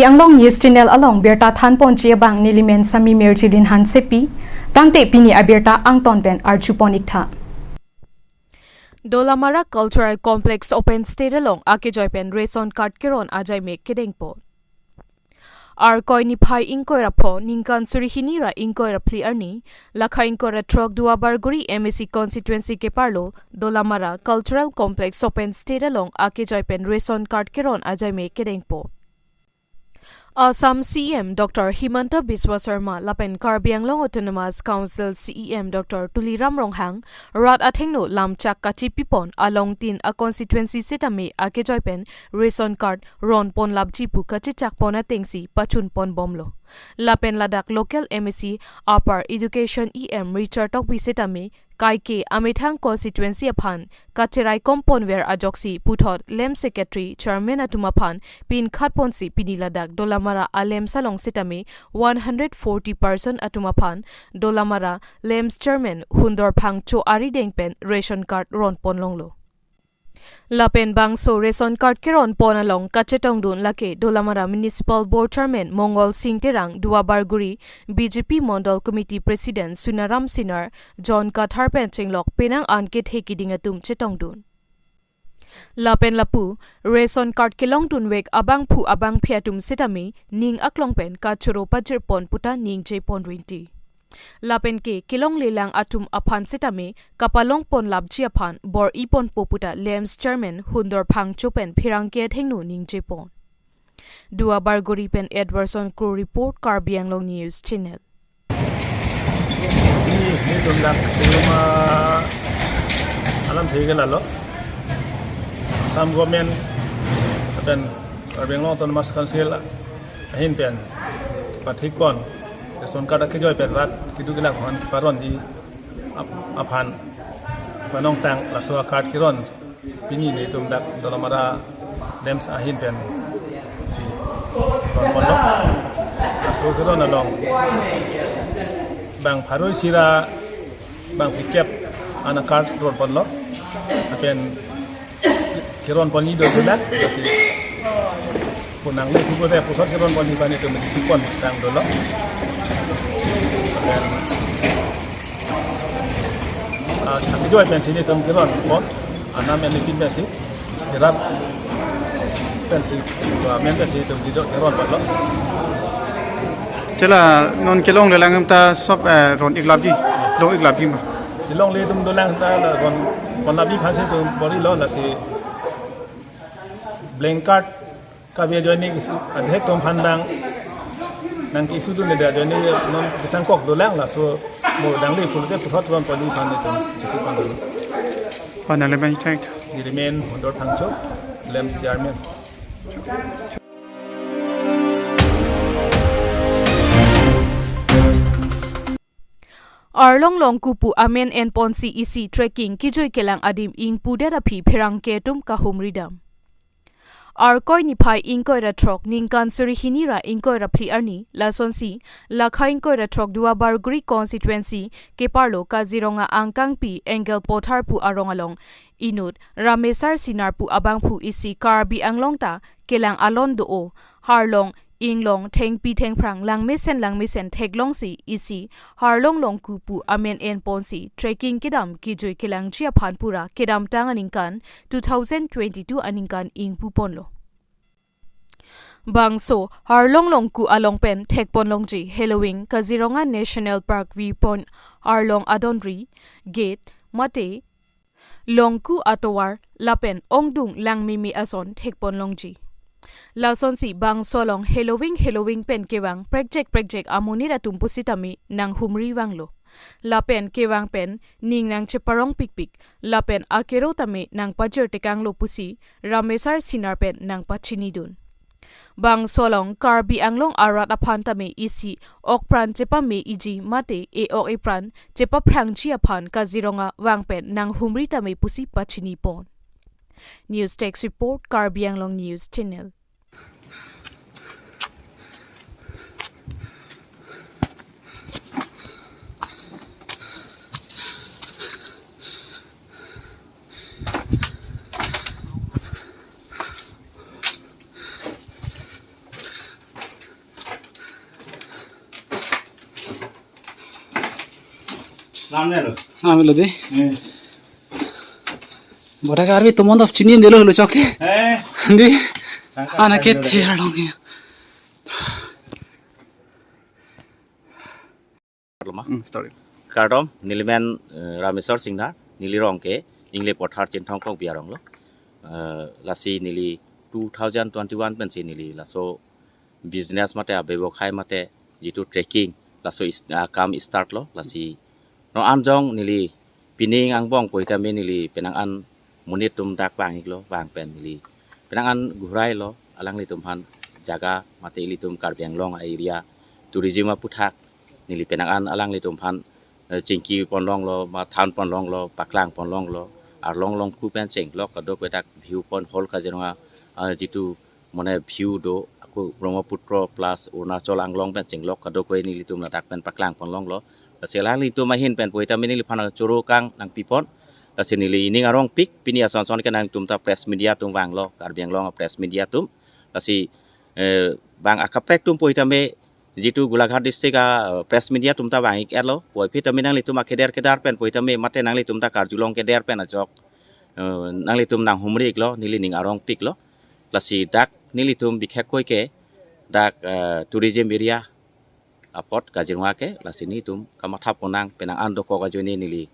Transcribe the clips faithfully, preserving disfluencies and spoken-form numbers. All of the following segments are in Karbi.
Anglong News Channel along birta thanponji abang nelimen Sami Mirjilin Hansepi, tangte pini abirta angton pen arjupon iktha. Dolamara Cultural Complex Open Stage along akejoi pen ration card keron ajaime kedengpo. Arkoi niphai ingkoi ra pho ningkan suri hini ra ingkoi ra phli arni, lakha ingkoi ra throk Duarbagori M A C constituency keparlo Dolamara Cultural Complex Open Stage along akejoi pen ration card keron ajaime kedengpo. Assam C E M Doctor Himanta Biswa Sarma lapen Karbi Anglong Autonomous Council C E M Doctor Tuliram Ronghang rat athengno lamchak kachipipon along tin a constituency sitame akejoi pen ration card ronpon lapji pu kachechakpon atengsi pachunpon bomlo. Lapen ladak local M A C Upper Education E M Richard Tokbi sitame kaike amethang constituency aphan kacherai komponver ajoksi puthot LAMPS secretary chairman atum aphan pinkhatponsi pini ladak Dolamara a LAMPS along sitame one hundred forty person atum aphan Dolamara LAMPS chairman Hundor Phangcho arideng pen ration card ronpon longlo. Lapen bangso ration card keronpon along kachetongdun lake Dolamara Municipal Board Chairman Mongol Sing Terang, Duarbagori B J P Mondol Committee President Sunaram Sinar, John Kathar pen chenglok penang an kethe kiding atum chetongdun. Lapen lapu ration card kelongdunvek abangphu abangphi atum sitame ning aklong pen kachoro pajirpon puta ningjepon rinti. Lapen ke kelonglelang atum aphan sitame kapalongpon lapji aphan bor-iponpo puta LAMPS chairman Hundor Phangcho pen pherangke athengno ningjepon. Duarbagori pen Edwardson Kro report, Karbi Anglong News Channel. Ini, ini tundak rumah alam tiga lalo. Assam government dan Karbi Anglong Autonomous Council ahin pen pathikpon ration card akejoi pen rat keduk kelak aphan keparonji ap-, aphan panongtang laso a card keron pini netum dak Dolamara LAMPS ahin pensi ronponlo. Laso keron along bang pharo isi ra bang phlikep an a card ronponlo. Lapen keronponji do dulak, lasi punang le thupo de puthot keronponji bani tu mesti sipon tang dolo. Lapen, ah, akejoi pensi netum keronpon, anam pen netum pensi, kerap pensi, ah, men pensi netum jidok keronponlo. Chela non kelonglelang ta sop, eh, ron-ik lapji, long-ik lapji ma. Kelongle atum dolang ta la ronpon lapji aphansi netum bor-ilo, lasi blank card kave ajoine isi adhek atum aphan bang nangke-isudunle de ajoine non kesangkok dolang, laso mo dangle pulote puthot ronponji aphan netum chesipon dolo. Panale bang, thank you. Nelimen Hundor Phangcho, LAMPS chairman. Arlong Longku pu amen enponsi isi trekking kejui kelang adim ingpudet aphi pherangke atum kahumridam. Arkoi niphai ingkoi ra throk ningkan suri hini ra ingkoi ra phli arni, lasonsi lakha ingkoi ra throk Duarbagori constituency keparlo Kaziranga angkangpi Engel Pothar pu arong along inut Ramesar Sinar pu abangphu isi Karbi Anglong ta kelang alon do-o, harlong inglong thengpi thengphrang langmesen langmesen theklongsi isi Arlong Longku pu amen enponsi trekking kedam kejui kelangji aphan pura kedamtang aningkan two thousand twenty-two aningkan ingpuponlo. Bangso Arlong Longku along pen thekpon longji heloving Kaziranga National Park viewpoint, Arlong adonri, gate, mate Longku atovar lapen ongdung langmeme ason thekpon longji. Lasonsi bangso along heloving heloving pen kevang prekjek prekjek amonit atum pusitame nanghumri vanglo. Lapen kevang pen ning nangcheparong pikpik, lapen akero tame nangpajir tekanglo pusi Ramesar Sinar pen nangpachinidun. Bangso along Karbi Anglong arat aphan tame isi okpran chepame-iji mate e-ok epran chepaphrangji aphan Kaziranga vang pen nanghumri tame pusi pachinipon. News Desk Report, Karbi Anglong News Channel. Lamne lo. Lamne lo di. Eh. Boda Karbi tomon dop chini delo lo chok ke. Eh. Di. Tangka ana ke tangka ther long ya. Loma. Hmm, sorry. Kardom, neli men, eh, Rameswar Singnar, neli rong ke, Ingle Pothar Chinthong Kok Biarong lo. Eh, lasi neli two thousand twenty-one pensi neli laso business mate abebo khai mate jitu trekking laso is, ah, kam start lo lasi no anjong neli pining angbong poitame neli penang an monit atum dak vang iklo vang pen neli penang an gurai lo alanglitum aphan jaga mate ilitum Karbi Anglong area tourism aputhak neli penang an alanglitum aphan, eh, chingki ponlong lo ma than ponlong lo paklang ponlong lo arlong longku pen chenglok kadokave dak view point Hall Kaziranga, eh, jitu mane view do ako Brahmaputra plus Arunachal anglong pen chenglok kadokave nelitum ladak pen paklang ponlong lo. Lasi alanglitum ahin pen poitame neliphan choro kang nangpipon. Lasi neli ining arongpik pini ason son ke nangtum ta press media atum vang lo Karbi Anglong press media atum. Lasi, eh, bang akaprek atum poitame jitu Golaghat district a, eh, press media atum ta vang ik-et lo. Puvoiphit tame nanglitum akedar kedar pen poitame mate nanglitum ta karjulong keder pen ajok, eh, nanglitum nanghumri iklo neli ning arongpik lo. Lasi dak nelitum bikhekkoi ke dak, eh, tourism area apot Kaziranga ke lasi nelitum kamatha ponang penang an dokok ajoine neli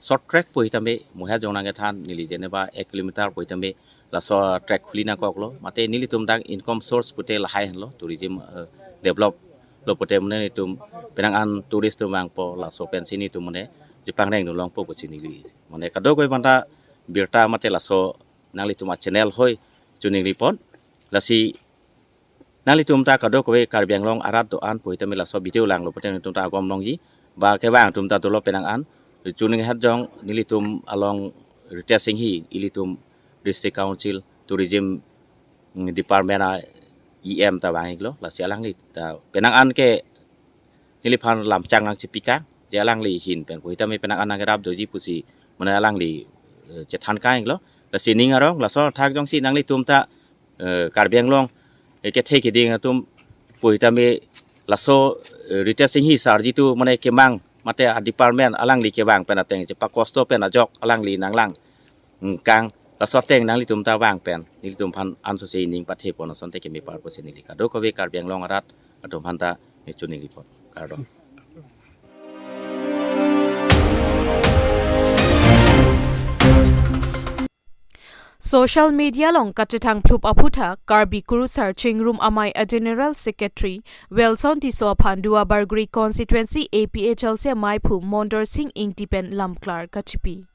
short trek poitame mohe jong nangkethan neli jeneba ek kilometer poitame laso trek khuli nangkok lo mate nelitum dak income source pute lahai lo tourism, eh, develop lo pute mane nelitum penang an tourist atum vangpo laso pensi nelitum mane jepangreng nu longpo pusi neli mane kadokave banta birta mate laso nanglitum a channel hoi chuning ripon. Lasi nanglitum ta kadokave Karbi Anglong arat do-an poitame laso video langlo pute nelitum ta agom longji ba kevang atum ta dolo penang an chuning het jong nelitum along Ritesh Enghi ilitum District Council Tourism, mm, Department a E M ta vang iklo lasi alangli ta penang an ke neliphan lamchang nangchipika je alangli ahin pen poitame penang an nangkerap doji pusi mane alangli, eh, chethan kang iklo. Lasi ning arong laso thak jongsi nanglitum ta, eh, Karbi Anglong, eh, kethe keding atum poitame laso, eh, Ritesh Enghi sir jitu mane kemang mate a department alangli kevang pen ateng chepakosto pen ajok alangli nanglang, mm, kang laso ateng nanglitum ta vang pen nelitum aphan ansose ining pathe pon asonte keme parpo si neli kadokave Karbi Anglong arat atum aphan ta, eh, chuning ripon. Kardom. Social media along kachethang phlup aphuthak Karbi Kurusar Chingrum Amei a General Secretary Welson Tisso aphan Duarbagori Constituency A P H L C amaiphu Mondor Sing Ingti pen lamklar kachipi.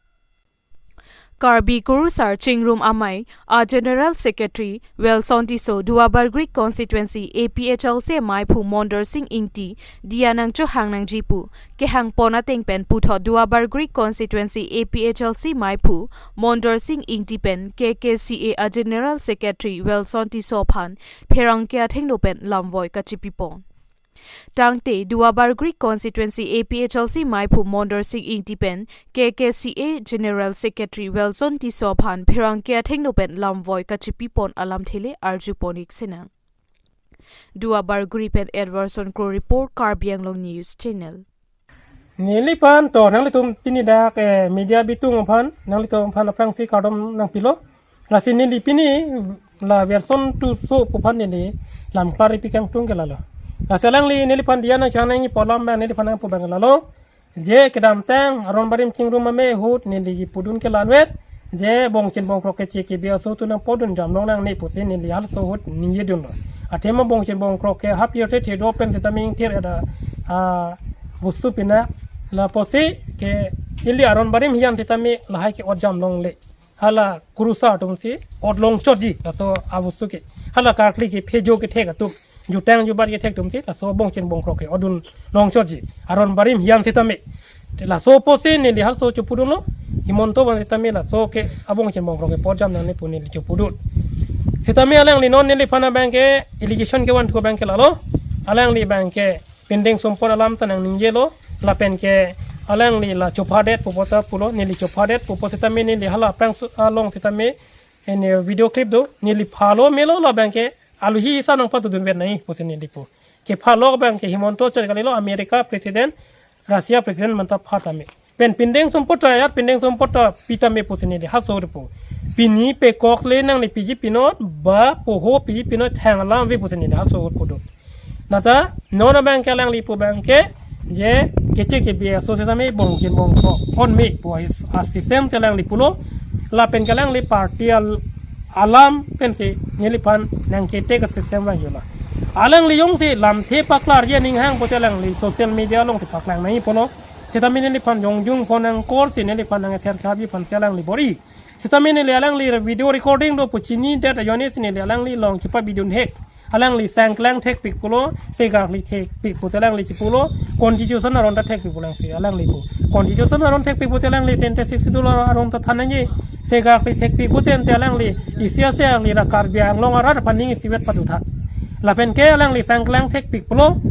Karbi Kurusar Chingrum Amei a General Secretary Welson Tisso Duarbagori Constituency A P H L C amaiphu Mondor Sing Ingti diya nangchohang nangji pu kehang pon ateng pen puthot Duarbagori Constituency A P H L C amaiphu Mondor Sing Ingti pen K K C A a General Secretary Welson Tisso aphan pherangke athengno pen lamvoi kachipi pon. Tangte Duarbagori Constituency A P H L C amaiphu Mondor Sing Ingti pen K K C A General Secretary Welson Tisso aphan pherangke athengno pen lamvoi kachipi pon alamthe le arju pon ik sinang. Duarbagori pen Edwardson Kro report, Karbi Anglong News Channel. Neliphan to nanglitum pini dak, eh, media bitung aphan nanglitum aphan aphrangsi kardom nangpilo. Lasi neli pini la Welson Tisso pu aphan neli lamklar ipi kangtung ke lalo. Lasi alangli neliphan diya nangchohang nangji pu alam abang neliphan nangpu abang lalo. Je kedamtang aron barim Chingrum Amei ahut neli pudun ke lanvet. Je bongchin bongkrok ke chiki bi aso tu nangpodun jamlong nangne pusi neli halso ahut ningjedunlo. Athema bongchin bongkrok ke hap yothe thedo pen sitame ingthir ada, ah, bostu pina lapusi ke neli aron barim hiyan sitame lahai ke ot jamlongle. Hala kurusar atumsi ot longchotji laso abostu ke. Hala karkli ke phejo kethek atum, jutang jubat kethek atumsi laso bongchin bongkrok ke ot dun longchotji. Aron barim hiyan sitame. Laso pusi neli halso chopudunlo. Himanta abang sitame laso ke abongchin bongkrok ke pojam nangne pu neli chopudun. Sitame alangli non neliphan abang ke allegation kevanthu abang ke lalo. Alangli abang ke pending sumpot alam ta nangningjelo, lapen ke alangli la chophadet pupo ta pulo, neli chophadet pupo sitame neli hala aphrangsi along sitame, eh, ne video clip do, neli phalo melo labang ke aluhi isa nangpatudunvet nai pusi neli pu. Kephalo abang ke Himanta chot kalilo America President, Russia President manta pha tame. Pen pindeng sumpot ta ayat, pindeng sumpot ta pi tame pusi neli haso pu. Pini pekok le nangli piji pinot, ba poho piji pinot thang alam ave pusi neli haso pu do. Nata non abangke alangli pu abangke je keche kebi aso setame bongchin bongkrok ponme pu a-system te alangli pulo. Lapen ke alangli party al-, alam pensi neliphan nangkete ke system vang yola. Alangli jongsi lamthe paklarji aning hang pote alangli social media alongsi paklang nangji pulo. Setame neliphan jongjung phone nangkorsi neliphan nang ether khabi aphan si alangli bor-i. Setame neli alangli video recording do pu chinidet ajoine si neli alangli along chepabidun he. Alangli sangklang thekpik pulo, segarli thekpik pute alangli chipulo, constitution aron ta thekpik pulang si alangli pu. Constitution aron thekpik pute alangli sente sixty dollar aron ta than nangji, segarli thekpik pute ante alangli isi ase alangli ra Karbi Anglong arat aphan ning isivet padotha. Lapen ke alangli sangklang thekpik pulo,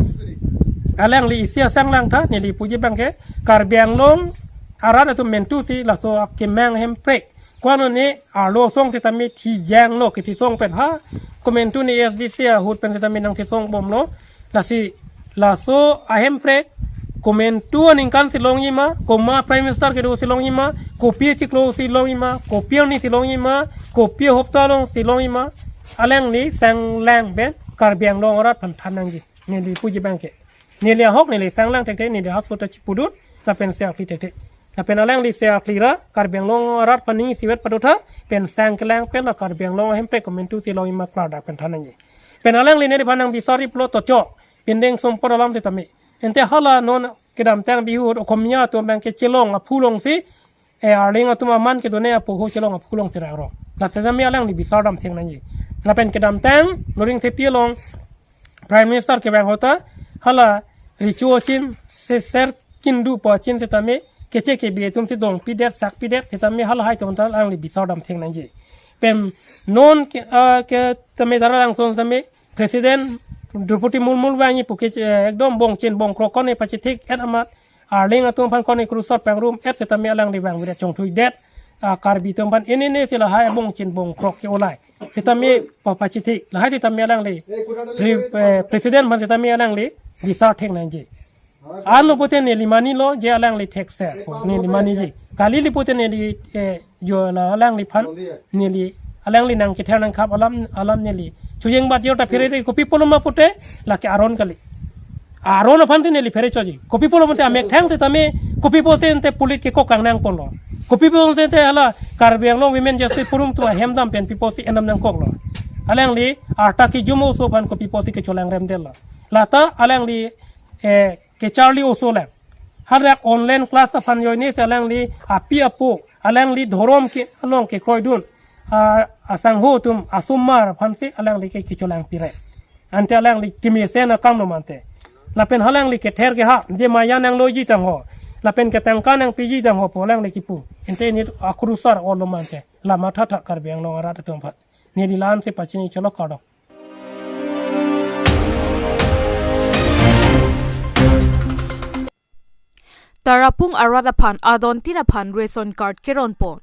alangli isi asanglang tha, neli puji abangke Karbi Anglong arat atum mentu si laso akemang hemprek. Ko-an ne arlo asong setame thijanglo, kethesong pen ha. Komantu ne A S D C ahut pen setame nangthesong bomlo. Lasi laso ahemprek komantu aningkan si longji ma, komat Prime Minister kedo si longji ma, kopi chiklo si longji ma, kopi arni si longji ma, kopi hopta along si longji ma. Alangli sanglang pen Karbi Anglong arat aphan than nangji. Neli puji abangke. Neli ahok neli sanglang thekthe, neli haso ta chipudun, lapen segarli thekthe. Lapen alangli segarli ra, Karbi Anglong arat aphan ning isivet padotha, pen sangklang pen la Karbi Anglong ahemprek komantu si longji ma klardak pen than nangji. Pen alangli neliphan nangbisarji pulo tocho, pindeng sumpot alam setame. Ante hala non kedamtang bihut Okomia atum abangke chelong aphu alongsi, eh, Arleng atum aman kedone apoho chelong aphu alongsi ra ro. La setame alangli bisar dam thek nangji. Lapen kedamtang Loringthepi along Prime Minister kevang ahut ta hala recho achin se ser kindu po achin setame keche kebi atum si dongpidet sakpidet setame halahai atum ta alangli bisar dam thek nangji. Pen non ke, ah, ke tame Taralangso tame President Droupadi Murmu vangji pu ke, eh, ekdom bongchin bongkrok ko-an ne pachethek-et amat Arleng atum aphan ko-an ne krusot pangrum-et setame alangli vangvedet chongthuidet. Ah, Karbi atum aphan enene si lahai bongchin bongkrok ke-olai setame pa pachethek lahai setame alangli pre-, eh, President aphan setame alangli bisar thek nangji. Ano pote neli manilo je alangli thekser, neli maniji. Kali le pote neli, eh, jo la alangliphan, neli, alangli nangkether nangkhap alam, alam neli chojeng bat jor ta pherere, kopi pulo ma pote lake aron kali. Aron aphan te neli phere choji. Kopi pulo pote amethang setame, kopi pulote ante pulit kekok kangnang ponlo. Kopi pulote ante hala Karbi Anglong Women Justice Forum atum ahem dam pen pi pusi enam nangkoklo. Alangli arta kejum oso aphan kopi pusi kecholang remdetlo. Lata alangli, eh, kecharli oso lang. Hadak online class aphan ajoine si alangli api apo, alangli dhorom ke along kekroidun, ah, asangho atum asomar aphan si alangli ke kecholang pire. Ante alangli kemesen akam lo mante. Lapen halangli kether keha, je maya nangloji tangho. Lapen ketangka nangpiji tangho pu alangli kipu. Ante neli akrusar olo mante. La mathatha Karbi Anglong arat atum aphan. Neli la-an si pachini cholo kardom. Tarapung arat aphan adontin aphan ration card keron pon.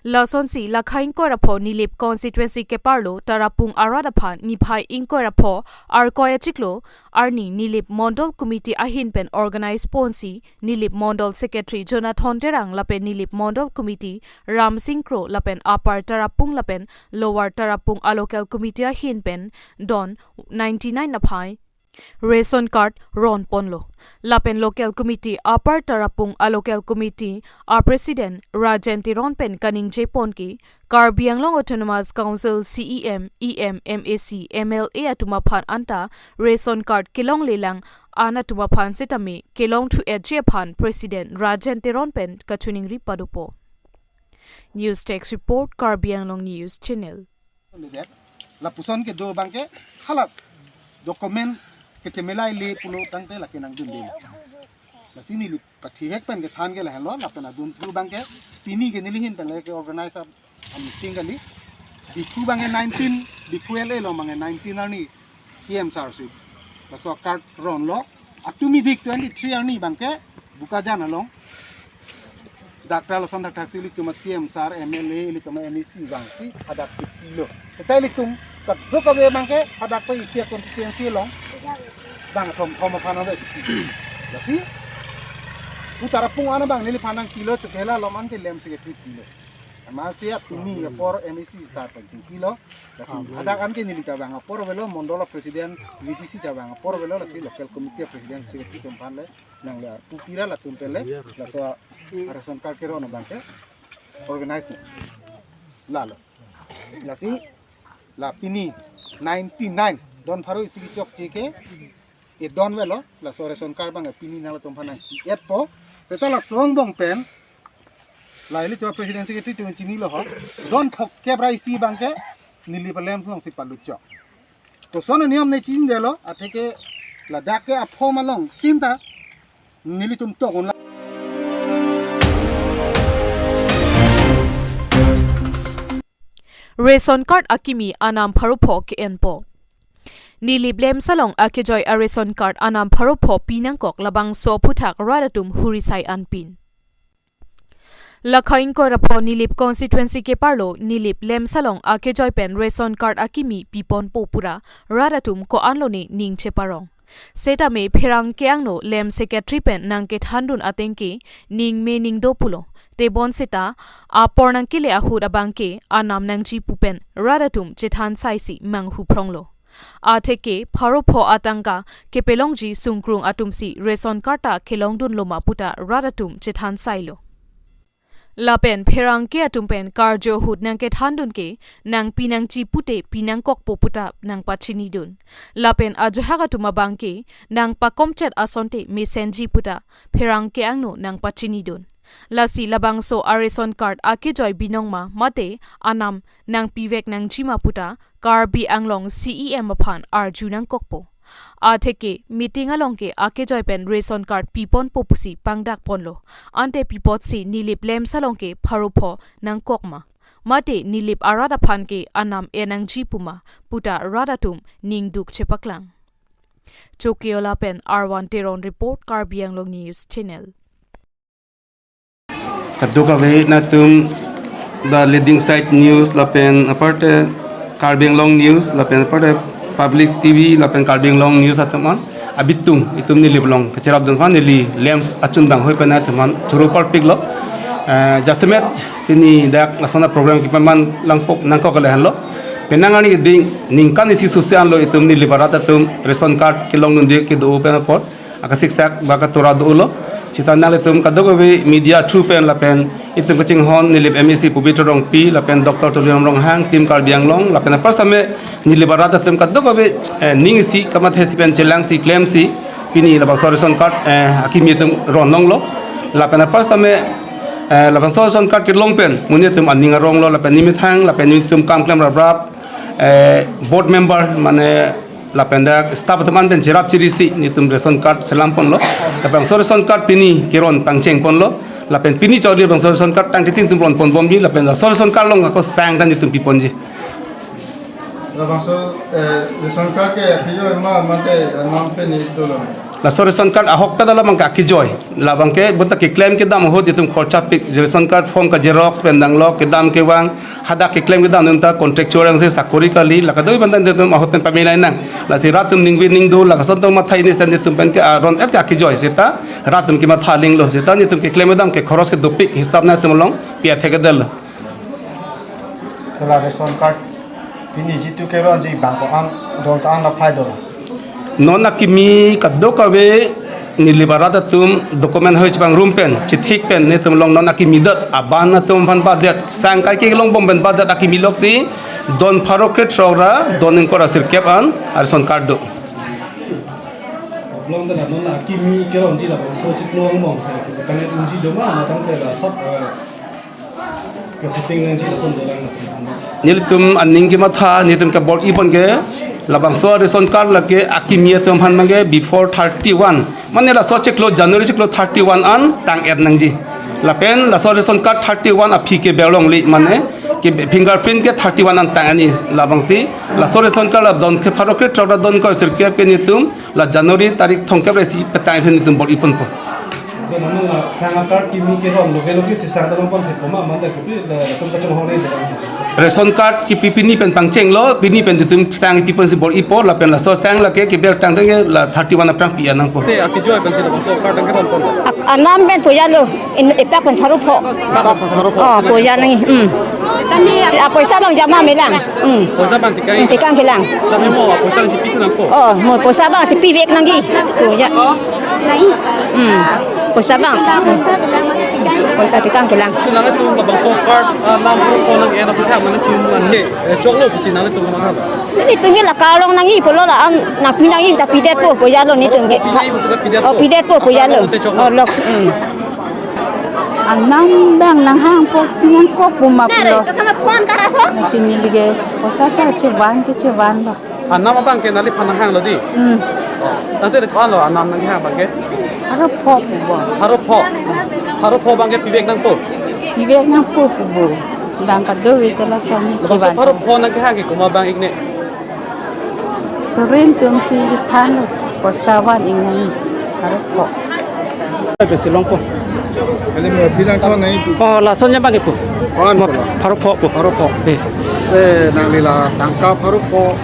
Lasonsi lakha ingkoi ra pho Nilip constituency keparlo Tarapung arat aphan niphai ingkoi ra pho Arkoi achiklo arni Nilip Mondol Committee ahin pen organize ponsi Nilip Mondol Secretary Jonathan Terang lapen Nilip Mondol Committee Ramsing Kro lapen Upper Tarapung lapen Lower Tarapung a local committee ahin pen don ninety-nine aphai ration card ron ponlo. Lapen local committee Upper Tarapung a local committee a president Rajen Teron pen kaningje pon ke Karbi Anglong Autonomous Council C E M, E M, M A C, M L A atum aphan anta ration card kelonglelang an atum aphan setame kelongthu-etji aphan president Rajen Teron pen kachiningri padopo. News Desk Report, Karbi Anglong News Channel. Ledet. Lapuson kedo abangke hala document kechemela ili pulo tangte lake nangdunde. Lasi neli pathihek pen kethan ke lahenlo, lapen adunthu abangke pini ke neli ahin pen lake organize a meeting kali. Diphu abangke nineteen, Diphu L A along abangke nineteen arni C M sir si. Laso card ronlo. Atumi dik twenty-three arni abangke Bokajan along. Doctor lason thakthak si ilitum a C M sir, M L A, ilitum a M A C vangsi hadak si pilo. Teta ilitum kadokave abangke hadak pa isi a constituency along bang thomthom aphan ave. Lasi Putar apung an abang neliphan nangpilo, chokela lom an ke lem secretary pilo. Amatsi atumi apor M A C sar pen chingkilo. Lasi hadak an ke neli ta vang apor avelo, mondol president, V D C ta vang apor avelo, lasi local committee president secretary atum aphan le nangli arpu pira latum pen le, laso ration card keron abang ke organize ne. Lalo. Lasi la pini ninety nine, don pharo isi kechokche ke, e don avelo, laso ration card abang pini nanglitum aphan nang-etpo. Seta laso angbong pen, la ilitum president secretary atum chinilo ho, don throkkep ra isi abang ke Nilip alem alongsi palut chok. Koson aniyom ne chinidelo, atheke ladak ke a-form along tin ta nelitum tok unlo. Ration card akimi anam pharo pho ke-enpo. Nilip LAMPS along akejoi a-ration card anam pharo pho pinangkok labangso aphuthak rat atum hurisai anpin. Lakha ingkoi ra pho Nilip constituency keparlo Nilip LAMPS along akejoi pen ration card akimi piponpo pura rat atum ko-anlo ne ning cheparong. Setame pherangke angno LAMPS secretary pen nangkethandun ateng ke ning me ning do pulo. Tebon seta apor nangkele ahut abang ke anam nangji pu pen rat atum chethan saisi manghu phronglo. Atheke pharo pho atangka kepelongji sungkrung atumsi ration card ta kelongdunlo ma puta rat atum chethan sailo. Lapen pherangke atum pen karjo ahut nangkethandun ke nangpi nangji pute pinangkokpo puta nangpachinidun. Lapen ajohak atum abang ke nangpakomchet asonte mesenji puta pherangke angno nangpachinidun. Lasi labangso a-ration card akejoi binong ma mate anam nangpivek nangji ma puta Karbi Anglong C E M aphan arju nangkokpo. Atheke meeting along ke akejoi pen ration card piponpo pusi pangdakponlo. Ante pi apotsi Nilip LAMPS along ke pharo pho nangkok ma? Mate Nilip arat aphan ke anam en nangji puma puta rat atum ningduk chepaklang. Chokiola pen Arwan Teron report, Karbi Anglong News Channel. Kadokave nangtum The Leading Side News lapen aparte Karbi Anglong News lapen aparte Public T V lapen Karbi Anglong News atum an abitung itum Nilip along kacherapdun aphan neli LAMPS achun bang hoi pen nangtum aphan choro parpiklo. Eh, jasemet pini dak lason a-program kepaman langpok nangkok kali henlo. Penang arni keding ningkan isi susi anlo itum Nilip arat atum ration card kelongdunde kedo pen apot akasiksak ba katora dolo. Seta nanglitum kadokave media through pen lapen itum kachinghon Nilip M A C Pabitra Rongpi lapen Doctor Tuliram Ronghang, Team Karbi Anglong lapen apar same Nilip arat atum kadokave, eh, ning isi kamathesi pen chelangsi klemsi pini labangso ration card, eh, akimi atum ronlonglo. Lapen apar same, eh, labangso ration card kelong pen monit atum aning aronglo lapen nemethang lapen netum kam klem raprap, eh, board member mane lapen dak staff atum an pen cherap cherisi netum ration card selamponlo. Labangso ration card pini keron pangchengponlo. Lapen pini chorli labangso ration card tangkiting atum ronponbomji lapen laso ration card along ako sang ta netum piponji. Labangso, eh, ration card ke akejoi ma mate anam pen ni dolo? Laso ration card ahokpet alam abang ke akejoi. Labang ke bonta keklem kedam ahut itum khorcha pik, ration card form ka-xerox pen danglo, kedam kevang, hadak keklem kedam atum ta contractual angse sakori kali, la kadokave abang ta itum ahut pen pamilai nang. Lasi rat atum ningve ning do, la kason atum matha ini stand itum pen ke aron-et ke akejoi, seta rat atum kematha linglo, seta netum keklem kedam ke khoros ke dopik hisap nangtum along pi atheke del. Tula ration card pini jitu keronji bang ko-an, don ko-an la phai dolo? Non akimi kadokave Nilip arat atum document hoi chepangrum pen, chithik pen netum along non akimi det, aban atum aphan badet, sang kai kelongbom pen badet akimi loksi don pharo krethrok ra don ingkoi ra sirkep an a-ration card do. Long de la non akimi keronji labangso chiklo angbong, tangte unji doma, tangte la sab, eh, Kasiting nangji lason dolang. Nelitum aning kematha, nelitum kebor-ipon ke, labangso ration card lake akimi atum aphan abang ke before thirty-one. Mane laso chiklo January chiklo thirty-one an tang-et nangji. Lapen laso ration card thirty-one aphi keber longli mane ke fingerprint ke thirty-one an tang ani labangsi. Laso ration card la don ke pharo krethrok ra don ingkoi sirkep ke nelitum la January tarik thomkep ra isi petang aphi nelitum bor-iponpo. Manu la sang a-card kimi kelong loge loge si sang ta longpon thek koma manda kopi la tum kachonghong le. Ration card kipi pini pen pangchenglo, pini pen itum sang kipi pon si bor-ipo, lapen laso sang lake kebel tangtang ke la thirty-one aphrang pi-an nangpo. Te akijoi pen si labangso card tang kelongpon. Ak-, anam pen poja lo, in epak pen pharo pho. Pharo pho. Oh, poja nangji. Hmm. Sitame a poisa abang jama melang. Hmm. Poisa abang tekang. Hmm, tekang kelang. Tame mo poisa si pi nangpo. Oh, mo poisa abang si pivek nangji. Poja. Nai. Hmm. Poisa abang. Poisa bilang masih tiga. Poisa tekang kelang. Itu nanglitum labangso card, ah, nam pharo pho nang-en aphuthak nanglitum an ke, eh, choklo pusi nanglitum nang. Nelitum ke la kelong nangji pulo la an nangpi nangji ta pidetpo poja lo nelitum ke. Pi nangji pusi ta pidetpo. Oh, pidetpo poja lo. Aphrang lote choklo. Oh, lok. Hmm. Anam abang nanghangpo pinangkok pu ma pulo. Nare, kakama phone karaso. Lasi neli ke poisa ta chevan ke chevan lo. Anam abang ke neliphan nanghanglo dei. Hmm. Tangte de ko-an lo anam nanghang abang ke? Pharo pho pu bo. Pharo pho. Pharo pho abang ke pivek nangpo. Pivek nangpo pu bo. Bang kadokave ta lason ni. Labangso chevan. Pharo pho nangkehang ke komat abang ik ne? Sorin atum si than poisa van ik nangji. Pharo pho. Pen si longpo. Kali mo bilang ko nai tu. Oh, lason jam abang kipu. Ko-an mo ko la? Pharo pho pu. Pharo pho. Eh. Eh, nangli la tangka pharo pho.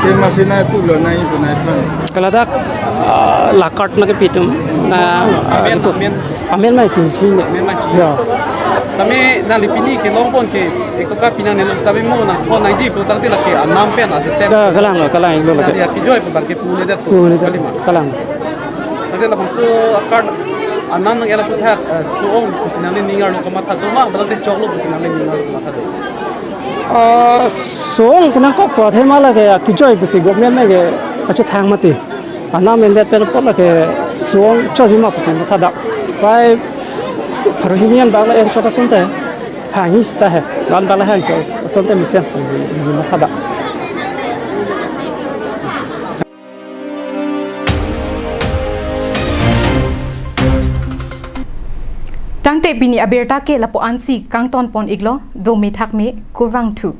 Ke masi nai tu lo nai tu nai than. Kaladak, ah, la card nangkepi atum. Na, ah, amen, itu. Amen. Amen mai chin chin. Amen mai chin. Ya. Tame nangli pini kelongpon ke, eko ka pinang nelo tame mo nangpon nangji pu tangte lake anam pen a-system. Ka-, kalang lo, kalang lo lake. Sina dia kijoi pu abang ke pu ne det pu. Pu ne det. Kali ma. Kalang. Tangte labangso a-card anam nang-en aphuthak, eh, so-ong pusi nangli ning arlo kamatha do ma, balate choklo pusi nangli ning arlo kamatha do. Ah, so-ong pu nangkokpo athema lake akijoi pusi government ke kachethang mati. Anam endet pen apot lake so-ong choji ma pusi matha dak. Pai pharo hini an bak la en chot asonte. Hangji seta he. Lam bak la hang chot asonte mesen pusi matha dak. Tangte pini abirta ke lapu-an si kangtonpon iklo, dome thakme, kurvangthu.